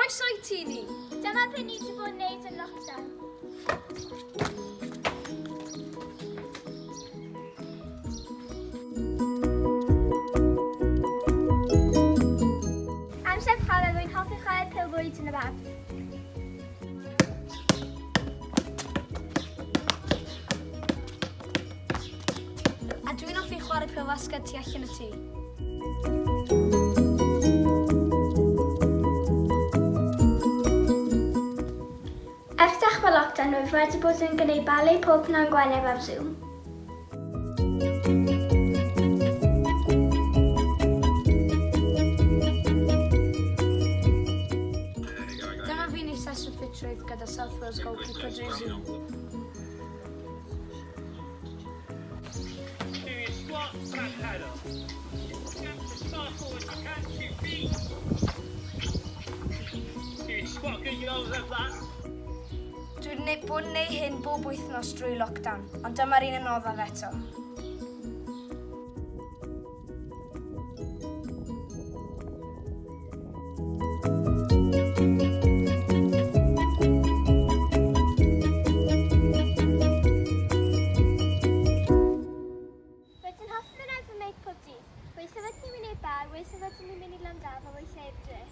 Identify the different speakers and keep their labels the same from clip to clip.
Speaker 1: Croeso i ti ni.
Speaker 2: Dyma beth ni wedi bod yn neud yn lockdown. Amser chwarae, rwy'n hoffi chwarae pêl-rwyd yn yr ardd.
Speaker 1: A dwi'n hoffi chwarae pêl-fasged tu allan y tŷ.
Speaker 2: Ers dechrau lockdown, rwyf wedi bod yn gwneud ballet pob pnawn Gwener ar Zoom.
Speaker 1: Dyma fi'n ei sesiwn ffitrwydd gyda South Wales goalkeeper drwy Zoom.
Speaker 3: Do your squat, back pedal. Jump as far forward as you can, 2 feet. Do your squat, good, your arms up that.
Speaker 1: Dwi wedi bod yn neud hyn bob wythnos drwy lockdown, ond dyma'r un anoddaf eto.
Speaker 2: Rydyn hoffi mynd ar fy meic pob dydd. Weithiau rydyn ni'n mynd i'r bar, weithiau rydyn ni'n mynd i Landaf a weithiau i'r dre.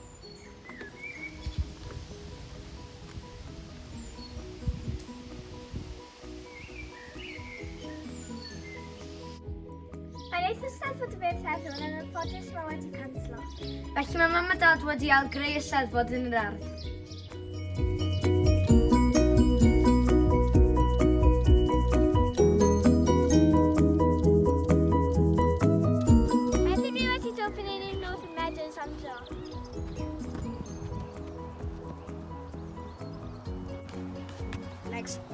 Speaker 2: Mae'n eitha Steddfod y Urdd heddiw, ond yn anffodus mae wedi canslo.
Speaker 1: Felly mae mam a dad wedi ail-greu y Steddfod yn yr ardd.
Speaker 2: Heddiw ni wedi dod fan hyn i'r Northern Meadows am dro.
Speaker 1: Next.